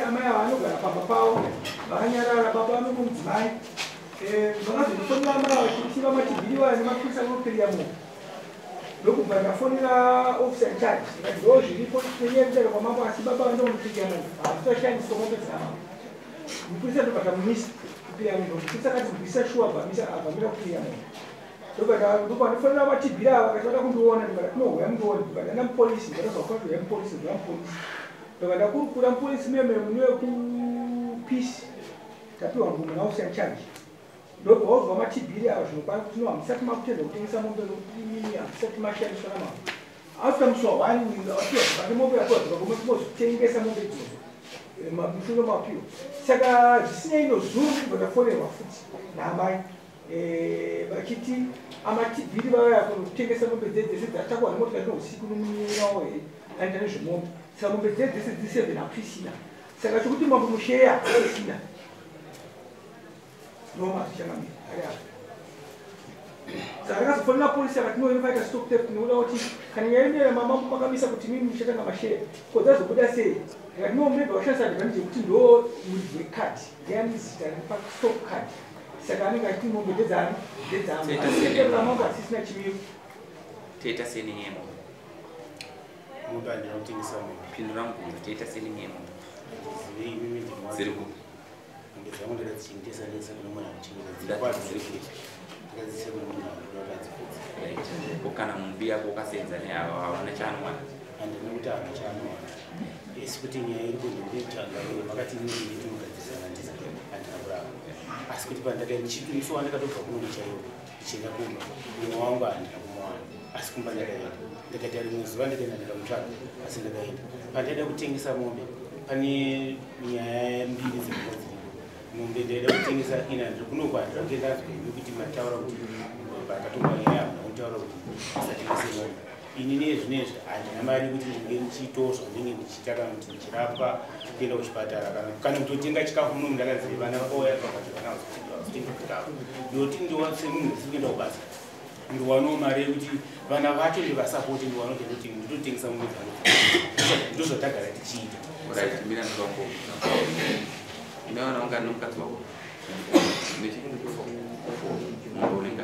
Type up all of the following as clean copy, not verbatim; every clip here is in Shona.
Amai ava vanogara pamba pavo vakanyarara, baba vanomudzimai. Vakazondifonera amai ava vachiti vamatibhiri vaya nemapurisa kunopirira munhu. Ndokubva ndafonera officer in charge, ndikati ndo zviripo nenyaya yekutaura kwamambo, asi baba vandokunopirira munhu, hatisashandiswa mombe dzamambo. Mupurisa ndobva tamumisa kupirira munhu. Mupurisa akati mupurisa shuwa bvamisa abvamira kupirira munhu. Ndobva ndafonera vatibhiri ava, vakati vada kundiona. Ndobva ndati nohuya mundione. Ndobva ndaenda mupolisi, ndobva ndazwa kuti huya mupolisi, ndobva mupolisi, ndobva ndakurukura mupolisi meme munewekupeace. Tapiwa mvumo naofficer in charge. Ndobva wazwa matibhiri ava zvinokwana kuti no, hamusati makutenda kutengesa mombe nokuti imimi hamusati mashandiswa namambo. After musi wa1 apiwa pane mombe, apiwa dzika mozotengesa mombe idzodzo mushure mapiwa. Saka zvisinei nozuru ndobva ndafonerwa futi naamai vachiti amatibhiri vauya kunotengesa mombe dzedu dzese dzatakwa nemotikari neusiku nomunyina here aenda nezvemombe. Saka mombe dzedu dzese dziri seven hakusisina. Saka chokuti mambo musheya hakusisina noma zvichangamira ari apa. Saka ndakazofonera polisi, akati no, inofaita stock theft nekuda kuti kana nyaya inoera mamambo makamisa kuti mimi muchatanga masheya, ko dzazobuda sei? Ndikati no, maybe vashandisa advantage yekuti ndo muridzi wekadhi, ndiani zita riri pastock card, saka anenge achiti mombe ndedzani, ndedzangu. Mambo asisina chimiro. Toita sei nenyaya yemombe? Mombe handina kutengesa mombe. Pindura mubvunzo, toita sei nenyaya yemombe? Zivei imimi ndimwa. Dziri kupi? Mombe dzangu ndakadzichengetesa, ndakaisa kune munhu anochengeta. Ndati dziri kupi? Ndakadziisa kune munhu anoda kuti adzifudze. Right, ko kana mumbi yako ukasenza neava, havana chaanowana? Handina kuti hana chaanowana, asi kuti nyaya iri kundikutsvaga makati inini tinogadzirisana, ndisa handina kuramba, asi kuti pandakamusi wandakatobva kuno chaiwo ndichienda kumba, mumwe wangu handina kumuwana, asi kumba ndakaenda, ndikaita rimwe zuva ndikaenda ndikamutsvaga, asi ndakaenda pandaida kutengesa mombe. Pane nyaya mbiri dzakanga dziripo. Mombe ndaida kutengesa ina ndiri kunoko, handina kuenda nekuti mataura kuti pakatongwa nyaya, hamuna kutaura kuti asatengese mombe. Ini nezvinezvi handina mari yekuti ndinge ndichiitawo zvandinge ndichiita, kana kuti ndichirapwa, kuenda kuchipatara, kana kutotenga chikafu muno. Ndakanzi vana vakauya vakati vana vazotenga chikafu, ndoti semunhu ndisi kuenda kubasa, ndiwanawo mari yekuti vana vacho ndivasapote, ndiwanawo kuti nditotengesa mombe dzangu. Ndozvatagara tichiita. Right, mira ndongo. Unaona ungani nomukadzi wako? Mombe unenga?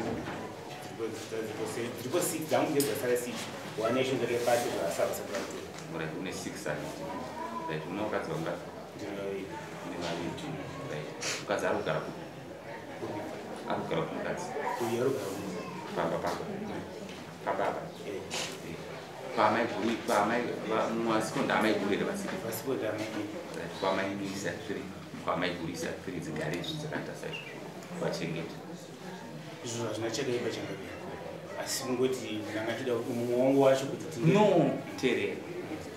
Dziripo six, dzangu ndedzasara six, one yacho ndakepati zvasara vasati vatora. Right, une six handiti? Right, una mukadzi wangati? Une vaviri. Right, mukadzi ari kugara kupi? Ari kugara kupi mukadzi? Uyu ari kugara. Pamba pako pababa pamai guru, pamai mumwe asikonda amai guru here vasipo? Vasipo. Right, kwamai isa three, kwamai guru isa three, dzigare izvi dzakaita saizvozvo, vachengeta. Izvo hazvina chakaipa changavira, asi kungoti ndanga chida kuti mumwe wangu wacho kuti No, teerera,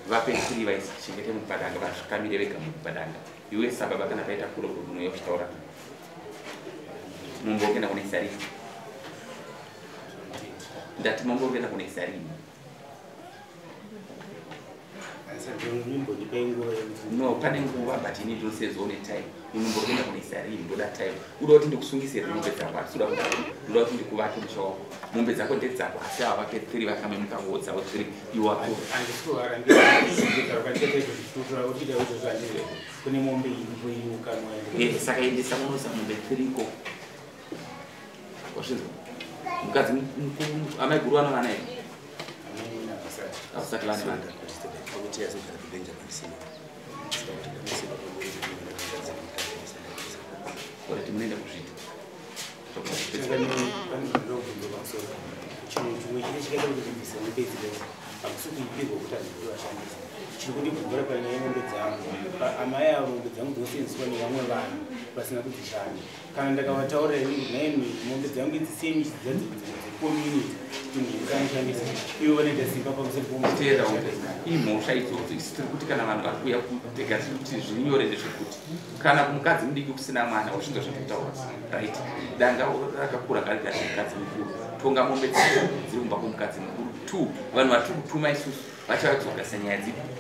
vape three, vaichengete mupadanga, vasvikamire vega mupadanga. Iwe sababa, kana paita kuro unouya kuchitaura mombe ukuenda kunoisa rini? Ndati mombe ukuenda kunoisa rini? Imbondipai nguva yekuti No, pane nguva, but ini ndinosezo une time. Unombo kuenda kunoisa rini? Ndoda time. Uda kuti ndikusungise rini mombe dzako? Asi uda kudaro, ndoda kuti ndikuvake musha wako. Mombe dzako ndedzako, asi ava vape three, vakame mukanguo dzavo three, iwe watora. Handisi kuvarambira ukaita izvo, uchiita izvozvo, handizvo, kune mombe iripo iriukanwa. Saka endesa munoisa mombe three ikoko, wasvinzwa? Mukadzi mukuru, amai guru vano vana here? Havasati vane vana. Pakuti azogara kuBenjamin Sima, saka kuti ndamuseva pamwedzi. Orati munoenda kuzvita. Chinhu chimwe chine chikaita kuti ndibvise mombe idzi idzi, hakusi kuipirwa kuti handidi vashandisa. Chiri kundibvumura panyaya yemombe dzangu, amai avo, mombe dzangu dzinosenzeswa nevamwe vanhu vasina kudzishanda. Kana ndakavataurira ini kuti naimi mombe dzangu idzi semi dzecommunity kuti munhu ivo vanoita simba pamusoro. Teera, imhosva idzodzo. Isi tiri kuti kana vanhu vari kuuya kutega, tiri kuti zviri nyore ndezvekuti kana kumukadzi mudiki kusina mwana, wazvinzwa zvatokutaura? Right, danga rakakura ngarigare mukadzi mukuru. Tonga mombe dzako dziri kumba kwomukadzi mukuru. Two, vanhu vatiri kutuma isusu vachauya kuzogasa nyaya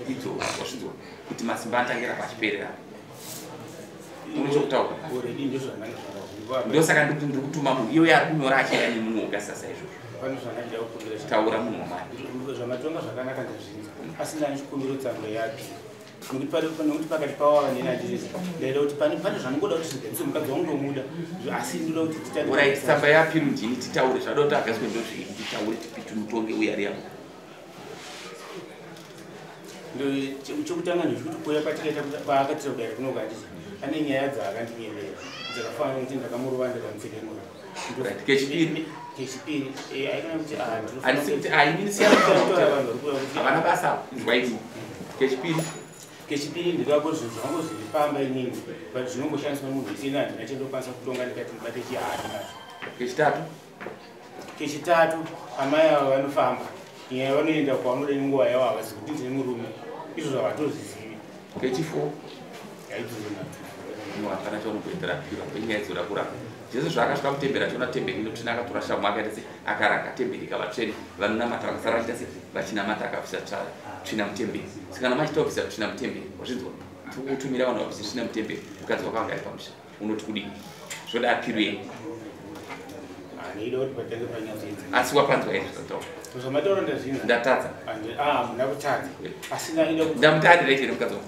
idzodzo, wazvinzwa? Kuti masimba anotangira pachiperera. Unochokutaura? Already ndozvandanga. Ndosaka ndikuti ndiri kutuma munhu, iwe ari kunyora achienda nemunhu wogasasa izvozvo. Pane zvandandida kukumbira. Taura, munhu wamari. Zvamatonga zvakanaka, ndazvinzwa, asi ndani chikumbiro, tsamba yapi. Nokuti pakati pavo ava neni handizezi. Ndaida kuti pane zvanongoda kuti zvigadziriswe, mukadzi wangu ndomuda, asi ndoda kuti titange. Alright, tsamba yapiru ndini titaure zvada kuti agadzwe ndozvei titaure timutonge uye ari apo. Chokutanga ndechekuti kuuya kwatikaita kwaakatira kudare kunoku handiti ane nyaya dzaakandinyemerera dzakafanana nekuti ndakamurova ndikamupfekenura. Right, kechipiri. Kechipiri aikana kuti Handisi kuti inini siyana vanhu vari kuuya kuti havana basa inzwa ini. Kechipiri. Kechipiri ndikako zvinhu zvangu zviri pamba inini, but zvinongoshandiswa nemunhu wese, ini handina chendokwanisa kutonga ndikati ndibate chihari nacho. Kechitatu. Kechitatu, amai ava vanofamba nyaya, vanoenda kwavanoda nenguva yavo, havazi kuti ndine murume, izvo zvavatozvizivi. Kechifo. Haidzozo nhatu. No, hapana chaunokuitira pira kwenyaya dzoda kurapa. Jesu zvaakasvika mutemberi achiona temberi ino tsvina, akatora shamu akaita se akaranga temberi ikava tsvene. Vanonamata vakasara vachiita se vachinamata, akabvisa tsvina mutemberi. Saka kana machita kubvisa tsvina mutemberi, wazvinzwa, tikukutumira vanhu vabvise tsvina mutemberi. Mukadzi wako anga ari pamusha, unoti kudini? Zvoda apiru yei? Handida kuti patange panyatsoedza. Asi wapanzwa here zvataura? Zvamataura ndazvinza. Ndatadza? Hamuna kutadza, asi ndaida kuti Ndamutari right here mukadzi wako?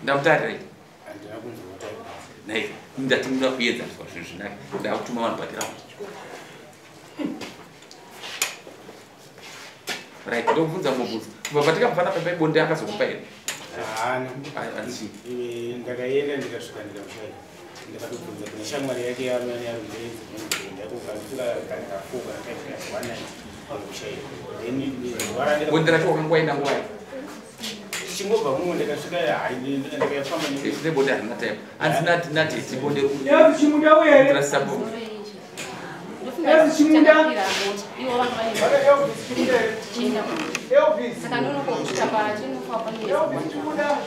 Ndamutari right? Handina kunzwa kutaura. Nai ndati muda kuedzaniswa zvinhu zvinake, ndakutuma vanhu paground. Right, ndokubvunza mubvunzo. Kubva patikabvana papai bonde akazokupa here? Haana. Handichii? Ndakaenda ndikasvika ndikamushaya, ndakatobvunza kune shamwari yake yamani yarumbeedzakuenda kana ka4 kana 5 kana 1 night pakushaya, then zuva randika Bonde racho wakangoenda nguvai? Tichingobva mumwe ndakasvika, hai, ndakafamba. Tine bonde harina time, hanzi nati nati bonde. Elvis Chimunda uye here? Rasisapo. Elvis Chimunda. Ivo vanga vane Vana Elvis Chimunda here? chienda. Elvis. Saka ndonokosvika pachinofa Elvis Chimunda.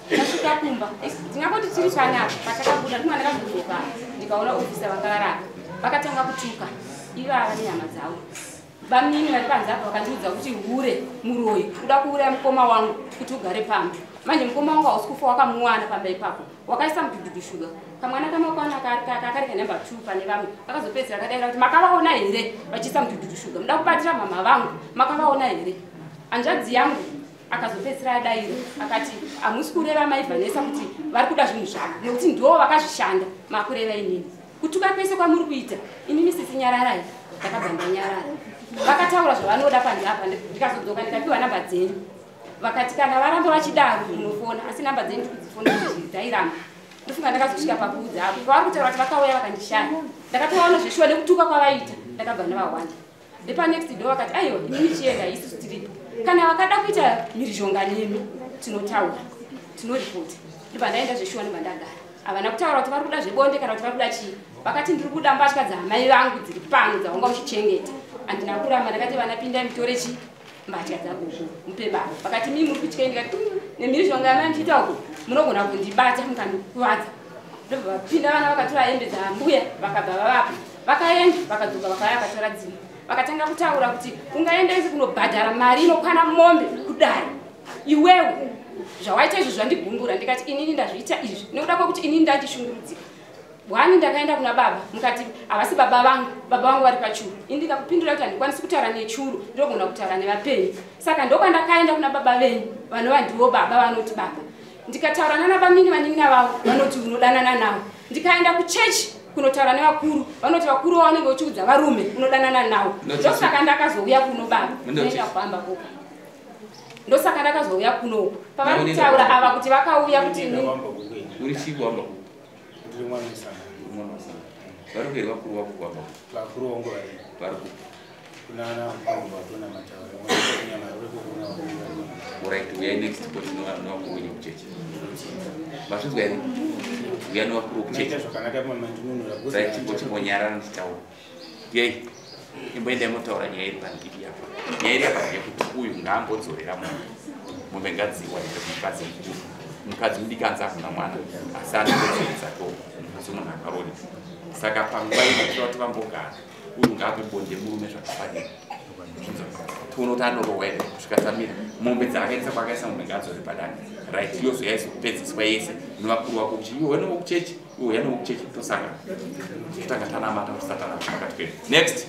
Tasvika kumba, tingangoti tiri panapa patakabuda ndimwa, ndakazodzoka ndikaona ofisa vakarara, vakatanga kutuka ivava nehama dzavo. Vamini vari panze apa vakandiudza kuti hure, muroyi, kuda kuuraya mukoma wangu kuti ugare pamba. Manje mukoma wangu hausi kufa wakamuwana pamba ipapo, wakaisa mudhudhudhu shuga. Kamwana kamakwana kakari kanhamba 2 pane vamwe kakazopedzisira kadaira kuti makavaona here vachiisa mudhudhudhu shuga, muda kubatira mama vangu, makavaona here hanzvadzi yangu? Akazopedzisira adaira akati hamusi kureva mai Vanessa kuti vari kuda zvinhu zvavo nekuti ndo vakazvishanda, makureva inini. Kutuka kwese kwamuri kuita inini, sisi nyararai. Ndakabva ndanyarara. Vakataura zvavanoda panze apa, ndikazodzoka ndikapiwa namba dzenyu. Vakati kana varamba vachidaro munofona, asi namba dzenyu ndikudzifona dzairamba. Ndofunga ndakazosvika pakuudza apo pavari kutaura kuti vakauya vakandishaya, ndakatovaona zveshuwa nekutuka kwavaita, ndakabva ndavawanda. Nepanext door vakati aiwa, imimi chienda, isusu tiripo, kana vakada kuita mhirizhonga nemi tinotaura, tinoripota. Ndobva ndaenda zveshuwa, ndobva ndagara. Havana kutaura kuti vari kuda zvebonde kana kuti vari kuda chii. Vakati ndiri kuda mbatya dzaamai vangu dziri pano dzawanga uchichengeta. Handina kuramba, ndakati vana pindai mutore chi mbatya dzagogo mupe baba. Vakati mii muri kutyei? Ndikati nemhirizhonga yamai muchiita uku munogona kundibata mukandikuvadza." Ndobva vapinda vana, vakatora hembe dzambuya, vakabva vavapa, vakaenda, vakadzoka, vakauya vakatora dzimwe. Vakatanga kutaura kuti ungaenda kunobhadhara mari inokwana mombe kudare iwewe, zvawaita izvo zvandigumbura. Ndikati inini ndazviita izvi nekuda kwekuti inini ndachishungurudzika wani. Ndakaenda kuna baba, mukati havasi baba vangu, baba vangu vari pachuru. Ini ndikakupindura kuti handikwanisi kutaura nechuru, ndinogona kutaura nevapenyu. Saka ndokwandakaenda kuna baba venyu vanova ndivo baba vanoti baba. Ndikataura nana bamini vanin'ina vavo vanoti unodanana navo. Ndikaenda kuchechi kunotaura nevakuru, vanoti vakuru vanenge uchiudza varume unodanana navo. Ndosaka ndakazouya kuno baba, ndinoenda kuhamba koko. Ndosaka ndakazouya kunoku pavari kutaura ava kuti vakauya kuti Uri chii kuhamba kuko? Ndiri mwana wesangano. Mwana wasangano. Vari kueri vakuru vako kuhamba kuko? Vakuru vangu vari Vari kupi? Kunana vangu vatonamata kunyama vari kokuna. Alright, uyai next kuti nevakuru wenyu kuchechi. Mazvinzwa here? Uya nevakuru kuchechi. Maita zvakanaka mama, ndinonora. Right, chimbonyarara ndichitaura. Yei, imboendai motaura nyaya iri pandiri apa. Nyaya iri apa ndeyekuti uyu ngaambodzorera mombe. Mombe ngadziwa ende kumukadzi mukuru. Mukadzi mudiki anzi hakuna mwana, asi anokodzero semunhu akarori. Saka panguva ino tinoda kuti vambogara. Uyu ngaape bonde murume zvakafanira. Tione kuti anorohwa here kusvika tamira. Mombe dzaakaendesa kwaakaisa mombe ngaadzore padani. Right, yozo yaizopedziswa yese nevakuru vako kuti iwe wenowo kuchechi, iwe uya newo kuchechi, tosangana. Totanga tanamata kuti satanamata pakati pedu. Next.